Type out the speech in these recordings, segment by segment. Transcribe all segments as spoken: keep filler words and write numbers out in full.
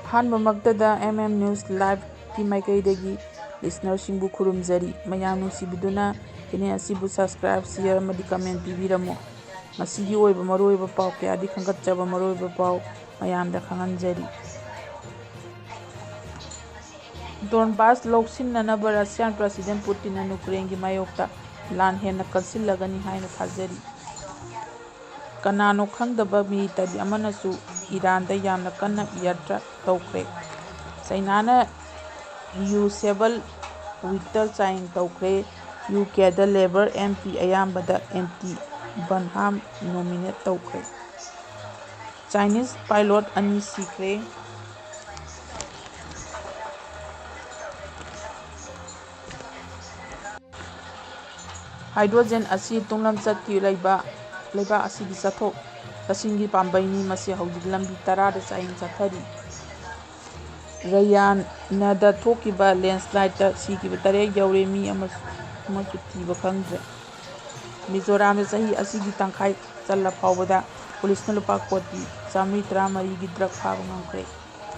ꯑꯍꯥꯟꯕꯃꯛꯇꯗ M M News Liveꯀꯤ ꯃꯥꯏꯀꯩꯗꯒꯤ listenerꯁꯤꯡꯕꯨ ꯈꯨꯔꯨꯝꯖꯔꯤ꯫ ꯃꯌꯥꯝ ꯅꯨꯡꯁꯤꯕꯤꯗꯨꯅ channel ꯑꯁꯤꯕꯨ subscribe, share ꯑꯃꯗꯤ comment ꯄꯤꯕꯤꯔꯝꯃꯨ꯫ ꯃꯁꯤꯒꯤ ꯑꯣꯏꯕ ꯃꯔꯨꯑꯣꯏꯕ ꯄꯥꯎ ꯀꯌꯥꯗꯤ ꯈꯟꯒꯠꯆꯕ ꯃꯔꯨꯑꯣꯏꯕ ꯄꯥꯎ ꯃꯌꯥꯝꯗ ꯈꯪꯍꯟꯖꯔꯤ꯫ ꯗꯣꯟꯕꯥꯁ ꯂꯧꯁꯤꯟꯅꯅꯕ Russian President Putinꯅ Ukraineꯒꯤ ꯃꯥꯌꯣꯛꯇ ꯂꯥꯟ ꯍꯦꯟꯅ ꯀꯟꯁꯤꯜꯂꯒꯅꯤ ꯍꯥꯏꯅ ꯊꯥꯖꯔꯤ꯫ ꯀꯅꯥꯅꯣ ꯈꯪꯗꯕ military ꯑꯃꯅꯁꯨ ꯏꯔꯥꯟꯗ ꯌꯥꯝꯅ ꯀꯟꯅ air strike ꯇꯧꯈ꯭ꯔꯦ꯫ ꯆꯩꯅꯥꯅ reusable water ꯆꯥꯡꯌꯦꯡ ꯇꯧꯈ꯭ꯔꯦ꯫ UKꯗ Labour MP ꯑꯌꯥꯝꯕꯗ anti Burnham nominate ꯇꯧꯈ꯭ꯔꯦ꯫ Chinese pilot ꯑꯅꯤ ꯁꯤꯈ꯭ꯔꯦ꯫ Hydrogen ꯑꯁꯤ ꯇꯨꯡꯂꯝꯆꯠꯀꯤ ꯂꯩꯕ, ꯂꯩꯕꯥꯛ ꯑꯁꯤꯒꯤ ꯆꯠꯊꯣꯛ ꯆꯠꯁꯤꯟꯒꯤ ꯄꯥꯝꯕꯩꯅꯤ꯫ ꯃꯁꯤ ꯍꯧꯖꯤꯛ ꯂꯝꯕꯤ ꯇꯔꯥꯗ ꯆꯥꯡꯌꯦꯡ ꯆꯠꯊꯔꯤ꯫ ꯔꯌꯥꯅꯗ ꯊꯣꯛꯈꯤꯕ landslideꯇ ꯁꯤꯈꯤꯕ ꯇꯔꯦꯠ ꯌꯧꯔꯦ, ꯃꯤ ꯑꯃꯁꯨ, ꯑꯃꯁꯨ ꯊꯤꯕ ꯈꯪꯗ꯭ꯔꯦ꯫ ꯃꯤꯖꯣꯔꯥꯝꯗ ꯆꯍꯤ ꯑꯁꯤꯒꯤ ꯇꯪꯈꯥꯏ ꯆꯜꯂ ꯐꯥꯎꯕꯗ ꯄꯨꯂꯤꯁꯅ ꯂꯨꯄꯥ ꯀꯣꯇꯤ ꯆꯥꯃꯔꯤ ꯇꯔꯥꯃꯔꯤꯒꯤ drug ꯐꯥꯕ ꯉꯝꯈ꯭ꯔꯦ꯫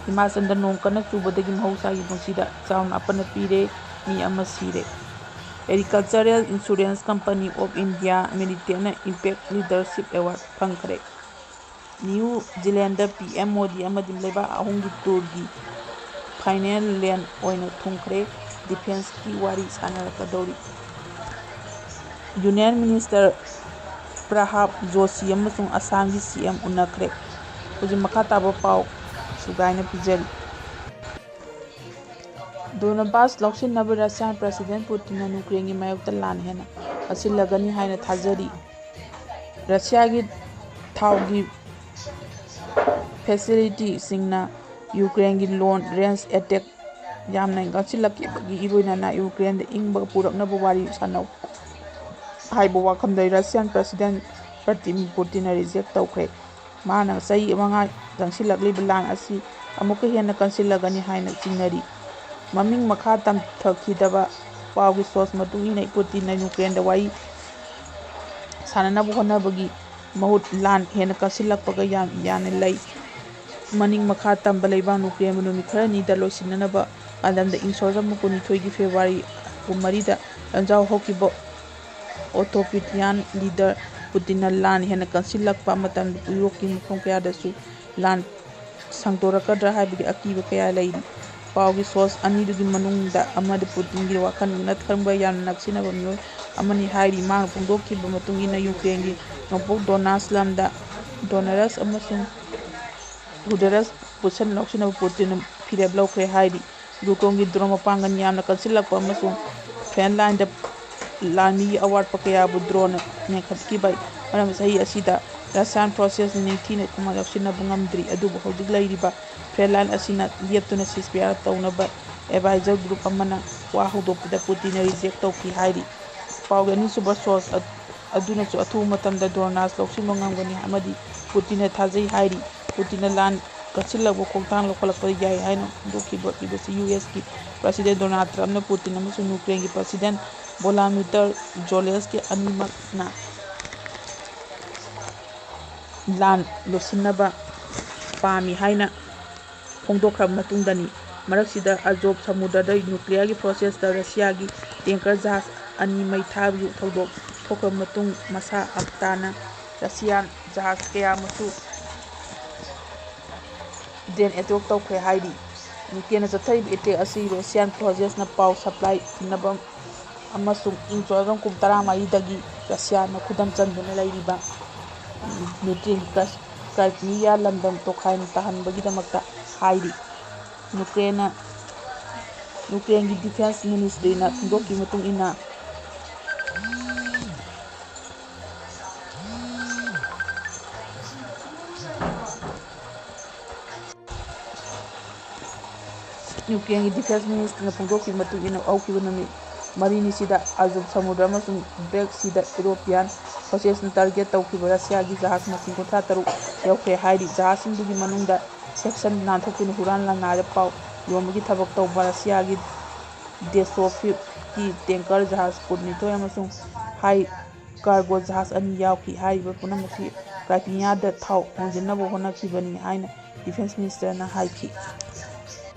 ꯍꯤꯃꯥꯆꯜꯗ ꯅꯣꯡ ꯀꯟꯅ ꯆꯨꯕꯗꯒꯤ ꯃꯍꯧꯁꯥꯒꯤ ꯄꯨꯟꯁꯤꯗ ꯆꯥꯎꯅ ꯑꯄꯟꯕ ꯄꯤꯔꯦ, ꯃꯤ ꯑꯃ ꯁꯤꯔꯦ꯫ Agricultural Insurance Company of India Limitedꯅ Impact Leadership Award ꯐꯪꯈ꯭ꯔꯦ꯫ ꯅ꯭ꯌꯨ ꯖꯤꯂꯦꯟꯗ PM ꯃꯣꯗꯤ ꯑꯃꯗꯤ ꯂꯩꯕꯥꯛ ꯑꯍꯨꯝꯒꯤ tourꯒꯤ final ꯂꯦꯟ ꯑꯣꯏꯅ ꯊꯨꯡꯈ꯭ꯔꯦ꯫ Defenceꯀꯤ ꯋꯥꯔꯤ ꯁꯥꯟꯅꯔꯛꯀꯗꯧꯔꯤ꯫ Union Minister ꯄ꯭ꯔꯍꯥꯞ ꯖꯣꯁꯤ ꯑꯃꯁꯨꯡ ꯑꯁꯥꯝꯒꯤ CM ꯎꯅꯈ꯭ꯔꯦ꯫ ꯍꯧꯖꯤꯛ ꯃꯈꯥ ꯇꯥꯕ ꯄꯥꯎ ꯁꯨꯒꯥꯏꯅ ꯄꯤꯖꯔꯤ꯫ ꯗꯣꯅꯕꯥꯁ ꯂꯧꯁꯤꯟꯅꯕ Russian President Putinꯅ Ukraineꯒꯤ ꯃꯥꯌꯣꯛꯇ ꯂꯥꯟ ꯍꯦꯟꯅ ꯀꯟꯁꯤꯜꯂꯒꯅꯤ ꯍꯥꯏꯅ ꯊꯥꯖꯔꯤ꯫ ꯔꯁꯤꯌꯥꯒꯤ ꯊꯥꯎꯒꯤ facilityꯁꯤꯡꯅ Ukraineꯒꯤ long range attack ꯌꯥꯝꯅ ꯀꯟꯁꯤꯜꯂꯛꯈꯤꯕꯒꯤ ꯏꯔꯣꯏꯅꯅ Ukraineꯗ ꯏꯪꯕ ꯄꯨꯔꯛꯅꯕ ꯋꯥꯔꯤ ꯁꯥꯟꯅꯧ ꯍꯥꯏꯕ ꯋꯥꯐꯝꯗ Russian President Vladimir Putinꯅ reject ꯇꯧꯈ꯭ꯔꯦ꯫ ꯃꯍꯥꯛꯅ ꯆꯍꯤ ꯃꯉꯥ ꯆꯪꯁꯤꯜꯂꯛꯂꯤꯕ ꯂꯥꯟ ꯑꯁꯤ ꯑꯃꯨꯛꯀ ꯍꯦꯟꯅ ꯀꯟꯁꯤꯜꯂꯒꯅꯤ ꯍꯥꯏꯅ ꯆꯤꯡꯅꯔꯤ꯫ ꯃꯃꯤꯡ ꯃꯈꯥ ꯇꯝꯊꯈꯤꯗꯕ ꯄꯥꯎꯒꯤ source ꯃꯇꯨꯡ ꯏꯟꯅ, ꯄꯨꯇꯤꯟꯅ Ukraineꯗ ꯋꯥꯔꯤ ꯁꯥꯟꯅꯅꯕ ꯍꯣꯠꯅꯕꯒꯤ ꯃꯍꯨꯠ ꯂꯥꯟ ꯍꯦꯟꯅ ꯀꯟꯁꯤꯜꯂꯛꯄꯒ ꯌꯥꯝ ꯌꯥꯅ ꯂꯩ꯫ ꯃꯅꯤꯡ ꯃꯈꯥ ꯇꯝꯕ ꯂꯩꯕꯥꯛ ꯅꯨꯡꯀ꯭ꯔꯦꯟꯕꯨ ꯅꯨꯃꯤꯠ ꯈꯔꯅꯤꯗ ꯂꯣꯏꯁꯤꯟꯅꯅꯕ ꯄꯥꯟꯗꯝꯗ ꯏꯪ ꯁꯣꯛ ꯆꯥꯝꯃꯔꯤ ꯍꯨꯝꯐꯨꯅꯤꯊꯣꯏꯒꯤ ꯐꯦꯕ꯭ꯔꯨꯋꯥꯔꯤ ꯀꯨꯟꯃꯔꯤꯗ ꯂꯝꯖꯥꯎ ꯍꯧꯈꯤꯕ ꯑꯣꯊꯣꯄꯤꯊꯤꯌꯥꯟ ꯂꯤꯗꯔ ꯄꯨꯇꯤꯟꯅ ꯂꯥꯟ ꯍꯦꯟꯅ ꯀꯟꯁꯤꯜꯂꯛꯄ ꯃꯇꯝꯗ ꯌꯨꯔꯣꯞꯀꯤ ꯃꯐꯝ ꯀꯌꯥꯗꯁꯨ ꯂꯥꯟ ꯁꯥꯡꯗꯣꯔꯛꯀꯗ꯭ꯔꯥ ꯍꯥꯏꯕꯒꯤ ꯑꯀꯤꯕ ꯀꯌꯥ ꯂꯩꯔꯤ꯫ ꯄꯥꯎꯒꯤ ꯁꯣꯔꯁ ꯑꯅꯤꯗꯨꯒꯤ ꯃꯅꯨꯡꯗ ꯑꯃꯗꯤ ꯄꯨꯇꯤꯟꯒꯤ ꯋꯥꯈꯜ ꯅꯠꯈꯟꯕ ꯌꯥꯝꯅ ꯅꯛꯁꯤꯟꯅꯕ ꯃꯤꯑꯣꯏ ꯑꯃꯅꯤ ꯍꯥꯏꯔꯤ꯫ ꯃꯥꯅ ꯐꯣꯡꯗꯣꯛꯈꯤꯕ ꯃꯇꯨꯡ ꯏꯟꯅ ꯌꯨꯀ꯭ꯔꯦꯟꯒꯤ ꯅꯣꯡꯄꯣꯛ ꯗꯣꯅꯥꯁ ꯂꯝꯗ ꯗꯣꯅꯔꯁ ꯑꯃꯁꯨꯡ ꯍꯨꯗꯔꯁ ꯄꯣꯠꯁꯟ ꯂꯧꯁꯤꯟꯅꯕ ꯄꯨꯇꯤꯟꯅ ꯐꯤꯔꯦꯞ ꯂꯧꯈ꯭ꯔꯦ ꯍꯥꯏꯔꯤ꯫ ꯌꯨꯀ꯭ꯔꯦꯟꯒꯤ ꯗ꯭ꯔꯣꯟ ꯃꯄꯥꯡꯒꯜ ꯌꯥꯝꯅ ꯀꯟꯁꯤꯜꯂꯛꯄ ꯑꯃꯁꯨꯡ ꯐ꯭ꯔꯟ ꯂꯥꯏꯟꯗ ꯂꯥꯟꯃꯤꯒꯤ ꯑꯋꯥꯠꯄ ꯀꯌꯥꯕꯨ ꯗ꯭ꯔꯣꯟꯅ ꯃꯦꯟꯈꯠꯈꯤꯕ ꯃꯔꯝ ꯆꯍꯤ ꯑꯁꯤꯗ ꯔꯁꯤꯌꯥꯟ ꯐꯣꯔꯁꯦꯁꯅ ꯅꯤꯡꯊꯤꯅ ꯀꯨꯝꯍꯩ ꯂꯧꯁꯤꯟꯅꯕ ꯉꯝꯗ꯭ꯔꯤ꯫ ꯑꯗꯨꯕꯨ ꯍꯧꯖꯤꯛ ꯂꯩꯔꯤꯕ ꯐ꯭ꯔꯟ ꯂꯥꯏꯟ ꯑꯁꯤꯅ ꯂꯦꯞꯇꯨꯅ ꯁꯤꯁꯄꯤꯌꯥꯔ ꯇꯧꯅꯕ ꯑꯦꯗꯚꯥꯏꯖꯔ ꯒ꯭ꯔꯨꯞ ꯑꯃꯅ ꯋꯥ ꯍꯧꯗꯣꯛꯄꯗ ꯄꯨꯇꯤꯟꯅ ꯔꯤꯖꯦꯛ ꯇꯧꯈꯤ ꯍꯥꯏꯔꯤ꯫ ꯄꯥꯎꯒꯤ ꯑꯅꯤꯁꯨꯕ ꯁꯣꯔꯁ ꯑꯗꯨꯅꯁꯨ ꯑꯊꯨꯕ ꯃꯇꯝꯗ ꯗꯣꯅꯥꯁ ꯂꯧꯁꯤꯟꯕ ꯉꯝꯒꯅꯤ ꯑꯃꯗꯤ ꯄꯨꯇꯤꯟꯅ ꯊꯥꯖꯩ ꯍꯥꯏꯔꯤ꯫ ꯄꯨꯇꯤꯟꯅ ꯂꯥꯟ ꯀꯛꯁꯤꯜꯂꯛꯄ ꯈꯣꯡꯊꯥꯡ ꯂꯧꯈꯠꯂꯛꯄ ꯌꯥꯏ ꯍꯥꯏꯅ ꯐꯣꯡꯗꯣꯛꯈꯤꯕ ꯏꯕꯁꯤ ꯌꯨ ꯑꯦꯁꯀꯤ ꯄ꯭ꯔꯁꯤꯗꯦꯟ ꯗꯣꯅꯥꯜꯗ ꯇ꯭ꯔꯝꯞꯅ ꯄꯨꯇꯤꯟ ꯑꯃꯁꯨꯡ ꯌꯨꯀ꯭ꯔꯦꯟꯒꯤ ꯄ꯭ꯔꯁꯤꯗꯦꯟ ꯚꯣꯂꯥꯃꯤꯇꯔ ꯖꯣꯂꯦꯟꯁꯀꯤ ꯑꯅꯤꯃꯛꯅ ꯂꯥꯟ ꯂꯣꯏꯁꯤꯟꯅꯕ ꯄꯥꯝꯃꯤ ꯍꯥꯏꯅ ꯐꯣꯡꯗꯣꯛꯈ꯭ꯔꯕ ꯃꯇꯨꯡꯗꯅꯤ꯫ ꯃꯔꯛꯁꯤꯗ ꯑꯖꯣꯕ ꯁꯃꯨꯗ꯭ꯔꯗ ꯅ꯭ꯌꯨꯀ꯭ꯂꯤꯌꯔꯒꯤ ꯄ꯭ꯔꯣꯁꯦꯁꯇ ꯔꯁꯤꯌꯥꯒꯤ ꯇꯦꯡꯀꯔ ꯖꯍꯥꯖ ꯑꯅꯤ ꯃꯩ ꯊꯥꯕꯒꯤ ꯊꯧꯗꯣꯛ ꯊꯣꯛꯈ꯭ꯔꯕ ꯃꯇꯨꯡ ꯃꯁꯥ ꯑꯞꯇꯥꯅ ꯔꯁꯤꯌꯥꯟ ꯖꯍꯥꯖ ꯀꯌꯥ ꯑꯃꯁꯨ ꯗ꯭ꯔꯣꯟ ꯑꯦꯇꯦꯛ ꯇꯧꯈ꯭ꯔꯦ ꯍꯥꯏꯔꯤ꯫ ꯌꯨꯀ꯭ꯔꯦꯟꯅ ꯆꯠꯊꯔꯤꯕ ꯑꯦꯇꯦꯛ ꯑꯁꯤ ꯔꯁꯤꯌꯥꯟ ꯐꯣꯔꯁꯦꯁꯅ ꯄꯥꯎ ꯁꯄ꯭ꯂꯥꯏ ꯄꯤꯅꯕ ꯑꯃꯁꯨꯡ ꯏꯪ ꯁꯣꯛ ꯆꯥꯝꯃꯔꯤ ꯍꯨꯝꯐꯨ ꯇꯔꯥꯃꯔꯤꯗꯒꯤ ꯔꯁꯤꯌꯥꯅ ꯈꯨꯗꯝ ꯆꯟꯗꯨꯅ ꯂꯩꯔꯤꯕ ꯅ꯭ꯌꯨꯀ꯭ꯂꯤꯌꯔ ꯀ꯭ꯔꯥꯏꯃꯤꯌꯥ ꯂꯝꯗꯝ ꯇꯣꯈꯥꯏꯅ ꯇꯥꯍꯟꯕꯒꯤꯗꯃꯛꯇ ꯍꯥꯏꯔꯤ꯫ ꯌꯨꯀ꯭ꯔꯦꯟꯅ ꯌꯨꯀ꯭ꯔꯦꯟꯒꯤ ꯗꯤꯐꯦꯟꯁ ꯃꯤꯅꯤꯁꯇ꯭ꯔꯤꯅ ꯐꯣꯡꯗꯣꯛꯈꯤꯕ ꯃꯇꯨꯡ ꯏꯟꯅ, ꯌꯨꯀ꯭ꯔꯦꯟꯒꯤ ꯗꯤꯐꯦꯟꯁ ꯃꯤꯅꯤꯁꯇ꯭ꯔꯤꯅ ꯐꯣꯡꯗꯣꯛꯈꯤꯕ ꯃꯇꯨꯡ ꯏꯟꯅ, ꯍꯧꯈꯤꯕ ꯅꯨꯃꯤꯠ ꯃꯔꯤꯅꯤꯁꯤꯗ ꯑꯖꯣꯕ ꯁꯃꯨꯗ꯭ꯔ ꯑꯃꯁꯨꯡ ꯕ꯭ꯂꯦꯛ ꯁꯤꯗ ꯌꯨꯔꯣꯄꯤꯌꯥꯟ ꯐꯣꯔꯁꯦꯁꯅ ꯇꯥꯔꯒꯦꯠ ꯇꯧꯈꯤꯕ ꯔꯁꯤꯌꯥꯒꯤ ꯖꯍꯥꯖ ꯃꯁꯤꯡ ꯀꯨꯟꯊ꯭ꯔꯥ ꯇꯔꯨꯛ ꯌꯧꯈ꯭ꯔꯦ ꯍꯥꯏꯔꯤ꯫ ꯖꯍꯥꯖꯁꯤꯡꯗꯨꯒꯤ ꯃꯅꯨꯡꯗ ꯁꯦꯛꯁꯟ ꯅꯥꯟꯊꯣꯛꯇꯨꯅ ꯍꯨꯔꯥꯟ ꯂꯥꯟꯅꯥꯏꯗ ꯄꯥꯎ ꯌꯣꯟꯕꯒꯤ ꯊꯕꯛ ꯇꯧꯕ ꯔꯁꯤꯌꯥꯒꯤ ꯗꯦꯁꯇꯣꯐꯤꯞꯀꯤ ꯇꯦꯡꯀꯔ ꯖꯍꯥꯖ ꯀꯨꯟꯅꯤꯊꯣꯏ ꯑꯃꯁꯨꯡ ꯍꯥꯏ ꯀꯥꯔꯒꯣ ꯖꯍꯥꯖ ꯑꯅꯤ ꯌꯥꯎꯈꯤ꯫ ꯍꯥꯏꯔꯤꯕ ꯄꯨꯝꯅꯃꯛꯁꯤ ꯀ꯭ꯔꯥꯏꯇꯤꯅꯤꯌꯥꯗ ꯊꯥꯎ ꯍꯣꯟꯖꯤꯟꯅꯕ ꯍꯣꯠꯅꯈꯤꯕꯅꯤ ꯍꯥꯏꯅ ꯗꯤꯐꯦꯟꯁ ꯃꯤꯅꯤꯁꯇꯔꯅ ꯍꯥꯏꯈꯤ꯫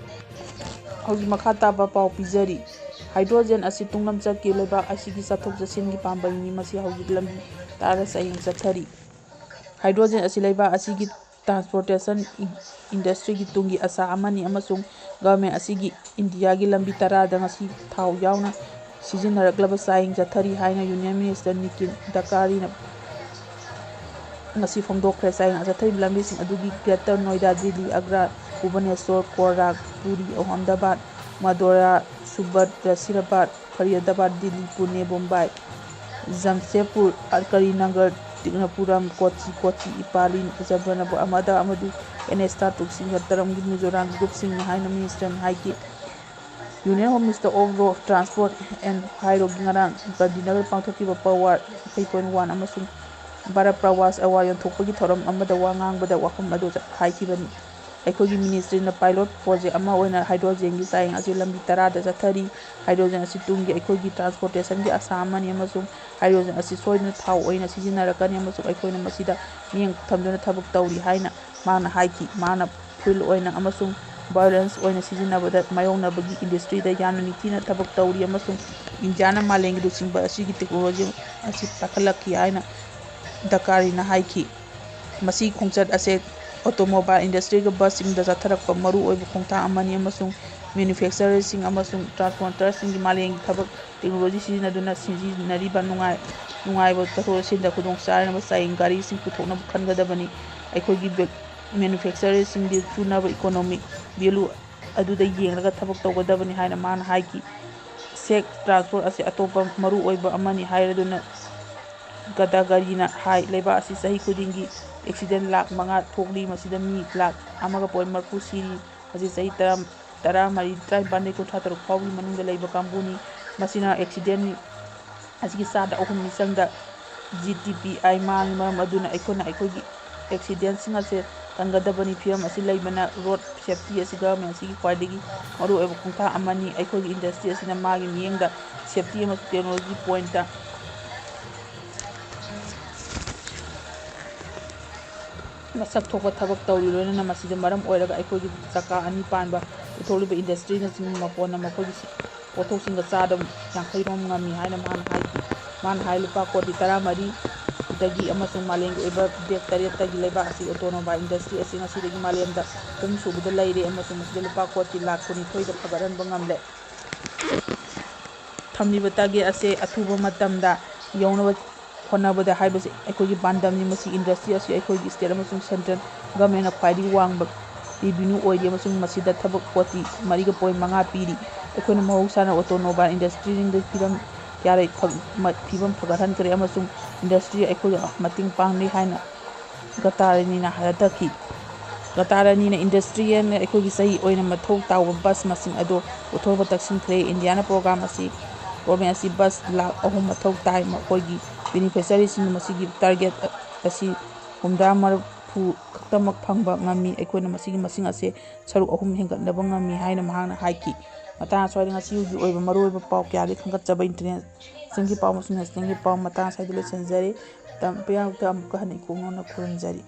ꯍꯧꯖꯤꯛ ꯃꯈꯥ ꯇꯥꯕ ꯄꯥꯎ ꯄꯤꯖꯔꯤ꯫ ꯍꯥꯏꯗ꯭ꯔꯣꯖꯦꯟ ꯑꯁꯤ ꯇꯨꯡꯂꯝꯆꯠꯀꯤ ꯂꯩꯕꯥꯛ ꯑꯁꯤꯒꯤ ꯆꯠꯊꯣꯛ ꯆꯠꯁꯤꯟꯒꯤ ꯄꯥꯝꯕꯩꯅꯤ꯫ ꯃꯁꯤ ꯍꯧꯖꯤꯛ ꯂꯝꯕꯤ ꯇꯔꯥꯗ ꯆꯥꯡꯌꯦꯡ ꯆꯠꯊꯔꯤ꯫ ꯍꯥꯏꯗ꯭ꯔꯣꯖꯦꯟ ꯑꯁꯤ ꯂꯩꯕꯥꯛ ꯑꯁꯤꯒꯤ ꯇ꯭ꯔꯥꯟꯁꯄꯣꯔꯇꯦꯁꯟ ꯏꯟꯗꯁꯇ꯭ꯔꯤꯒꯤ ꯇꯨꯡꯒꯤ ꯑꯁꯥ ꯑꯃꯅꯤ ꯑꯃꯁꯨꯡ ꯒꯚꯔꯟꯃꯦꯟ ꯑꯁꯤꯒꯤ ꯏꯟꯗꯤꯌꯥꯒꯤ ꯂꯝꯕꯤ ꯇꯔꯥꯗ ꯉꯁꯤ ꯊꯥꯎ ꯌꯥꯎꯅ ꯁꯤꯖꯤꯟꯅꯔꯛꯂꯕ ꯆꯥꯡꯌꯦꯡ ꯆꯠꯊꯔꯤ ꯍꯥꯏꯅ ꯌꯨꯅꯤꯌꯟ ꯃꯤꯅꯤꯁꯇꯔ ꯅꯤꯇꯤꯟ ꯒꯗꯀꯥꯔꯤꯅ ꯉꯁꯤ ꯐꯣꯡꯗꯣꯛꯈ꯭ꯔꯦ꯫ ꯆꯥꯡꯌꯦꯡ ꯆꯠꯊꯔꯤꯕ ꯂꯝꯕꯤꯁꯤꯡ ꯑꯗꯨꯗꯤ ꯒ꯭ꯔꯦꯇꯔ ꯅꯣꯏꯗꯥ, ꯗꯤꯜꯂꯤ, ꯑꯒ꯭ꯔꯥ, ꯚꯨꯕꯅꯦꯁꯣꯔ, ꯀꯣꯔꯥꯛ, ꯄꯨꯔꯤ, ꯑꯍꯃꯗꯥꯕꯥꯗ, ꯃꯗꯨꯔꯥ, ꯁꯨꯕꯠ, ꯖꯁꯤꯔꯥꯕꯥꯗ, ꯐꯔꯤꯗꯥꯕꯥꯗ, ꯗꯤꯜꯂꯤ, ꯄꯨꯅꯦ, ꯕꯣꯝꯕꯥꯏ, ꯖꯝꯁꯦꯗꯄꯨꯔ, ꯀꯔꯤꯅꯒꯔ, ꯇꯤꯛꯅꯄꯨꯔꯝ, ꯀꯣꯆꯤ, ꯀꯣꯆꯤ, ꯏꯄꯥꯂꯤ, ꯖꯕꯅꯄꯨꯔ, ꯑꯍꯃꯗꯥꯕꯥꯗ ꯑꯃꯗꯤ ꯑꯦꯟ ꯑꯦꯁ ꯇꯔꯥꯇꯔꯨꯛ ꯁꯤꯡꯒ ꯇꯔꯥꯃꯒꯤ ꯃꯤꯖꯣꯔꯥꯝꯒꯤ ꯒ꯭ꯔꯨꯞꯁꯤꯡꯅꯤ ꯍꯥꯏꯅ ꯃꯤꯅꯤꯁꯇꯔꯅ ꯍꯥꯏꯈꯤ꯫ Union Home Minister of Road Transport and Highway ꯉꯔꯥꯡ ꯒꯥꯟꯙꯤꯅꯒꯔ ꯄꯥꯡꯊꯣꯛꯈꯤꯕ ꯄꯋꯥꯔ ꯊ꯭ꯔꯤ ꯄꯣꯏꯟ ꯋꯥꯟ ꯑꯃꯁꯨꯡ ꯚꯥꯔꯠ ꯄ꯭ꯔꯋꯥꯁ ꯑꯦꯋꯥꯔꯗ ꯌꯦꯟꯊꯣꯛꯄꯒꯤ ꯊꯧꯔꯝ ꯑꯃꯗ ꯋꯥ ꯉꯥꯡꯕꯗ ꯋꯥꯐꯝ ꯑꯗꯨ ꯍꯥꯏꯈꯤꯕꯅꯤ꯫ ꯑꯩꯈꯣꯏꯒꯤ ꯃꯤꯅꯤꯁꯇ꯭ꯔꯤꯅ ꯄꯥꯏꯂꯣꯠ ꯄ꯭ꯔꯣꯖꯦꯛ ꯑꯃ ꯑꯣꯏꯅ ꯍꯥꯏꯗ꯭ꯔꯣꯖꯦꯟꯒꯤ ꯆꯥꯡꯌꯦꯡ ꯑꯁꯤ ꯂꯝꯕꯤ ꯇꯔꯥꯗ ꯆꯠꯊꯔꯤ꯫ ꯍꯥꯏꯗ꯭ꯔꯣꯖꯦꯟ ꯑꯁꯤ ꯇꯨꯡꯒꯤ ꯑꯩꯈꯣꯏꯒꯤ ꯇ꯭ꯔꯥꯟꯁꯄꯣꯔꯇꯦꯁꯟꯒꯤ ꯑꯁꯥ ꯑꯃꯅꯤ ꯑꯃꯁꯨꯡ ꯍꯥꯏꯗ꯭ꯔꯣꯖꯦꯟ ꯑꯁꯤ ꯁꯣꯏꯗꯅ ꯊꯥꯎ ꯑꯣꯏꯅ ꯁꯤꯖꯤꯟꯅꯔꯛꯀꯅꯤ ꯑꯃꯁꯨꯡ ꯑꯩꯈꯣꯏꯅ ꯃꯁꯤꯗ ꯃꯤꯠꯌꯦꯡ ꯊꯝꯗꯨꯅ ꯊꯕꯛ ꯇꯧꯔꯤ ꯍꯥꯏꯅ ꯃꯍꯥꯛꯅ ꯍꯥꯏꯈꯤ꯫ ꯃꯍꯥꯛꯅ ꯐꯤꯜꯗ ꯑꯣꯏꯅ ꯑꯃꯁꯨꯡ ꯚꯥꯏꯑꯣꯂꯦꯟꯁ ꯑꯣꯏꯅ ꯁꯤꯖꯤꯟꯅꯕꯗ ꯃꯥꯌꯣꯛꯅꯕꯒꯤ ꯏꯟꯗꯁꯇ꯭ꯔꯤꯗ ꯌꯥꯝꯅ ꯅꯤꯡꯊꯤꯅ ꯊꯕꯛ ꯇꯧꯔꯤ ꯑꯃꯁꯨꯡ ꯏꯟꯗꯤꯌꯥꯅ ꯃꯥꯂꯦꯝꯒꯤ ꯂꯨꯆꯤꯡꯕ ꯑꯁꯤꯒꯤ ꯇꯦꯛꯅꯣꯂꯣꯖꯤ ꯑꯁꯤ ꯇꯥꯈꯠꯂꯛꯈꯤ ꯍꯥꯏꯅ ꯗꯀꯥꯔꯤꯅ ꯍꯥꯏꯈꯤ꯫ ꯃꯁꯤꯒꯤ ꯈꯣꯡꯆꯠ ꯑꯁꯦ ꯑꯣꯇꯣꯃꯣꯕꯥꯏꯜ ꯏꯟꯗꯁꯇ꯭ꯔꯤꯒ ꯕꯁꯁꯤꯡꯗ ꯆꯠꯊꯔꯛꯄ ꯃꯔꯨꯑꯣꯏꯕ ꯈꯣꯡꯊꯥꯡ ꯑꯃꯅꯤ ꯑꯃꯁꯨꯡ ꯃꯦꯅꯨꯐꯦꯛꯆꯔꯔꯁꯤꯡ ꯑꯃꯁꯨꯡ ꯇ꯭ꯔꯥꯟꯁꯄꯣꯔꯇꯔꯁꯤꯡꯒꯤ ꯃꯥꯂꯦꯝꯒꯤ ꯊꯕꯛ ꯇꯦꯛꯅꯣꯂꯣꯖꯤ ꯁꯤꯖꯤꯟꯅꯗꯨꯅ ꯁꯤꯖꯤꯟꯅꯔꯤꯕ ꯅꯨꯡꯉꯥꯏ-, ꯅꯨꯡꯉꯥꯏꯕ ꯆꯠꯊꯣꯛ ꯆꯠꯁꯤꯟꯗ ꯈꯨꯗꯣꯡꯆꯥꯅꯕ ꯆꯥꯡꯌꯦꯡ ꯒꯥꯔꯤꯁꯤꯡ ꯄꯨꯊꯣꯛꯅꯕ ꯈꯟꯒꯗꯕꯅꯤ꯫ ꯑꯩꯈꯣꯏꯒꯤ ꯕꯦ-, ꯃꯦꯅꯨꯐꯦꯛꯆꯔꯔꯁꯤꯡꯗꯤ ꯆꯨꯅꯕ ꯏꯀꯣꯅꯣꯃꯤꯛ ꯚꯦꯂꯨ ꯑꯗꯨꯗ ꯌꯦꯡꯂꯒ ꯊꯕꯛ ꯇꯧꯒꯗꯕꯅꯤ ꯍꯥꯏꯅ ꯃꯥꯅ ꯍꯥꯏꯈꯤ꯫ ꯁꯦꯛ ꯇ꯭ꯔꯥꯟꯁꯄꯣꯔꯠ ꯑꯁꯤ ꯑꯇꯣꯞꯄ ꯃꯔꯨꯑꯣꯏꯕ ꯑꯃꯅꯤ ꯍꯥꯏꯔꯗꯨꯅ ꯒꯗꯀꯥꯔꯤꯅ ꯍꯥꯏ, ꯂꯩꯕꯥꯛ ꯑꯁꯤ ꯆꯍꯤ ꯈꯨꯗꯤꯡꯒꯤ ꯑꯦꯛꯁꯤꯗꯦꯟ ꯂꯥꯈ ꯃꯉꯥ ꯊꯣꯛꯂꯤ, ꯃꯁꯤꯗ ꯃꯤ ꯂꯥꯈ ꯑꯃꯒ ꯄꯣꯏꯟ ꯃꯔꯤꯐꯨ ꯁꯤꯔꯤ꯫ ꯃꯁꯤ ꯆꯍꯤ ꯇꯔꯥ, ꯇꯔꯥꯃꯔꯤ, ꯇꯔꯥꯅꯤꯄꯥꯟꯗꯒꯤ ꯀꯨꯟꯊ꯭ꯔꯥ ꯇꯔꯨꯛ ꯐꯥꯎꯒꯤ ꯃꯅꯨꯡꯗ ꯂꯩꯕ ꯀꯥꯡꯕꯨꯅꯤ꯫ ꯃꯁꯤꯅ ꯑꯦꯛꯁꯤꯗꯦꯟ ꯑꯁꯤꯒꯤ ꯆꯥꯗ ꯑꯍꯨꯝ ꯃꯤꯆꯪꯗ ꯖꯤ ꯗꯤ ꯄꯤ ꯑꯥꯏ ꯃꯥꯡꯉꯤ꯫ ꯃꯔꯝ ꯑꯗꯨꯅ ꯑꯩꯈꯣꯏꯅ ꯑꯩꯈꯣꯏꯒꯤ ꯑꯦꯛꯁꯤꯗꯦꯟꯁꯤꯡ ꯑꯁꯦ ꯀꯟꯒꯗꯕꯅꯤ꯫ ꯐꯤꯕꯝ ꯑꯁꯤ ꯂꯩꯕꯅ ꯔꯣꯗ ꯁꯦꯐꯇꯤ ꯑꯁꯤ ꯒꯚꯔꯟꯃꯦꯟ ꯑꯁꯤꯒꯤ ꯈ꯭ꯋꯥꯏꯗꯒꯤ ꯃꯔꯨꯑꯣꯏꯕ ꯈꯣꯡꯊꯥꯡ ꯑꯃꯅꯤ꯫ ꯑꯩꯈꯣꯏꯒꯤ ꯏꯟꯗꯁꯇ꯭ꯔꯤ ꯑꯁꯤꯅ ꯃꯥꯒꯤ ꯃꯤꯠꯌꯦꯡꯗ ꯁꯦꯐꯇꯤ ꯑꯃꯁꯨꯡ ꯇꯦꯛꯅꯣꯂꯣꯖꯤ ꯄꯣꯏꯟꯇ ꯃꯁꯛ ꯊꯣꯛꯄ ꯊꯕꯛ ꯇꯧꯔꯤ꯫ ꯂꯣꯏꯅꯅ ꯃꯁꯤꯗ ꯃꯔꯝ ꯑꯣꯏꯔꯒ ꯑꯩꯈꯣꯏꯒꯤ ꯆꯀꯥ ꯑꯅꯤ ꯄꯥꯟꯕ ꯄꯨꯊꯣꯛꯂꯤꯕ ꯏꯟꯗꯁꯇ꯭ꯔꯤꯅꯆꯤꯡꯕ ꯃꯄꯣꯟꯅ ꯃꯈꯣꯏꯒꯤ ꯄꯣꯠꯊꯣꯛꯁꯤꯡꯒ ꯆꯥꯗ ꯌꯥꯡꯈꯩ ꯔꯣꯝ ꯉꯝꯃꯤ ꯍꯥꯏꯅ ꯃꯥꯅ ꯍꯥꯏꯈꯤ꯫ ꯃꯥꯅ ꯍꯥꯏ, ꯂꯨꯄꯥ ꯀꯣꯇꯤ ꯇꯔꯥꯃꯔꯤꯗꯒꯤ ꯑꯃꯁꯨꯡ ꯃꯥꯂꯦꯝꯒꯤ ꯑꯣꯏꯕ ꯗꯦꯛ ꯇꯔꯦꯠꯇꯒꯤ ꯂꯩꯕꯥꯛ ꯑꯁꯤꯒꯤ ꯑꯣꯇꯣꯃꯣꯕꯥꯏꯜ ꯏꯟꯗꯁꯇ꯭ꯔꯤ ꯑꯁꯤ ꯉꯁꯤꯗꯒꯤ ꯃꯥꯂꯦꯝꯗ ꯑꯍꯨꯝ ꯁꯨꯕꯗ ꯂꯩꯔꯦ ꯑꯃꯁꯨꯡ ꯃꯁꯤꯗ ꯂꯨꯄꯥ ꯀꯣꯇꯤ ꯂꯥꯈ ꯀꯨꯟꯅꯤꯊꯣꯏꯗ ꯐꯒꯠꯍꯟꯕ ꯉꯝꯂꯦ꯫ ꯊꯝꯂꯤꯕ ꯇꯥꯔꯒꯦꯠ ꯑꯁꯦ ꯑꯊꯨꯕ ꯃꯇꯝꯗ ꯌꯧꯅꯕ ꯍꯣꯠꯅꯕꯗ ꯍꯥꯏꯕꯁꯤ ꯑꯩꯈꯣꯏꯒꯤ ꯄꯥꯟꯗꯝꯅꯤ꯫ ꯃꯁꯤ ꯏꯟꯗꯁꯇ꯭ꯔꯤ ꯑꯁꯤ ꯑꯩꯈꯣꯏꯒꯤ ꯁ꯭ꯇꯦꯠ ꯑꯃꯁꯨꯡ ꯁꯦꯟꯇ꯭ꯔꯦꯜ ꯒꯚꯔꯟꯃꯦꯟꯅ ꯈ꯭ꯋꯥꯏꯗꯒꯤ ꯋꯥꯡꯕ ꯔꯦꯚꯤꯅ꯭ꯌꯨ ꯑꯣꯏꯔꯤ ꯑꯃꯁꯨꯡ ꯃꯁꯤꯗ ꯊꯕꯛ ꯀꯣꯇꯤ ꯃꯔꯤꯒ ꯄꯣꯏꯟ ꯃꯉꯥ ꯄꯤꯔꯤ꯫ ꯑꯩꯈꯣꯏꯅ ꯃꯍꯧꯁꯥꯅ ꯑꯣꯇꯣꯃꯣꯕꯥꯏꯜ ꯏꯟꯗꯁꯇ꯭ꯔꯤꯁꯤꯡꯗ ꯐꯤꯕꯝ ꯀꯌꯥꯔꯦ ꯐ-, ꯃ-, ꯐꯤꯕꯝ ꯐꯒꯠꯍꯟꯈ꯭ꯔꯦ ꯑꯃꯁꯨꯡ ꯏꯟꯗꯁꯇ꯭ꯔꯤ ꯑꯩꯈꯣꯏꯒ ꯃꯇꯦꯡ ꯄꯥꯡꯅꯩ ꯍꯥꯏꯅ ꯒꯇꯥꯔꯥꯅꯤꯅ ꯍꯥꯏꯔꯛꯈꯤ꯫ ꯒꯇꯥꯔꯥꯅꯤꯅ ꯏꯟꯗꯁꯇ꯭ꯔꯤꯌꯦꯜꯅ ꯑꯩꯈꯣꯏꯒꯤ ꯆꯍꯤ ꯑꯣꯏꯅ ꯃꯊꯧ ꯇꯥꯕ ꯕꯁ ꯃꯁꯤꯡ ꯑꯗꯨ ꯄꯨꯊꯣꯛꯄ ꯇꯛꯁꯤꯟꯈ꯭ꯔꯦ꯫ ꯏꯟꯗꯤꯌꯥꯅ ꯄ꯭ꯔꯣꯒ꯭ꯔꯥꯝ ꯑꯁꯤ, ꯒꯣꯔꯃꯦꯟ ꯑꯁꯤ ꯕꯁ ꯂꯥꯈ ꯑꯍꯨꯝ ꯃꯊꯧ ꯇꯥꯏ꯫ ꯃꯈꯣꯏꯒꯤ ꯕꯦꯅꯤꯐꯤꯁꯔꯤꯁꯤꯡꯅ ꯃꯁꯤꯒꯤ ꯇꯥꯔꯒꯦꯠ ꯑꯁꯤ ꯍꯨꯝꯗ꯭ꯔꯥ ꯃꯔꯤꯐꯨ ꯈꯛꯇꯃꯛ ꯐꯪꯕ ꯉꯝꯃꯤ꯫ ꯑꯩꯈꯣꯏꯅ ꯃꯁꯤꯒꯤ ꯃꯁꯤꯡ ꯑꯁꯦ ꯁꯔꯨꯛ ꯑꯍꯨꯝ ꯍꯦꯟꯒꯠꯅꯕ ꯉꯝꯃꯤ ꯍꯥꯏꯅ ꯃꯍꯥꯛꯅ ꯍꯥꯏꯈꯤ꯫ ꯃꯇꯥꯡ ꯑꯁ꯭ꯋꯥꯏꯗ ꯉꯁꯤꯒꯤ ꯑꯣꯏꯕ ꯃꯔꯨꯑꯣꯏꯕ ꯄꯥꯎ ꯀꯌꯥꯗꯒꯤ ꯈꯟꯒꯠꯆꯕ ꯏꯟꯇꯔꯅꯦꯁꯅꯦꯜꯒꯤ ꯄꯥꯎ ꯑꯃꯁꯨꯡ ꯅꯦꯁꯅꯦꯜꯒꯤ ꯄꯥꯎ ꯃꯇꯥꯡ ꯑꯁ꯭ꯋꯥꯏꯗ ꯂꯣꯏꯁꯤꯟꯖꯔꯦ꯫ ꯃꯇꯝ ꯄꯤꯔꯛꯇ ꯑꯃꯨꯛꯀ ꯍꯟꯅ ꯏꯀꯣꯛ ꯅꯧꯅ ꯈꯨꯔꯨꯝꯖꯔꯤ꯫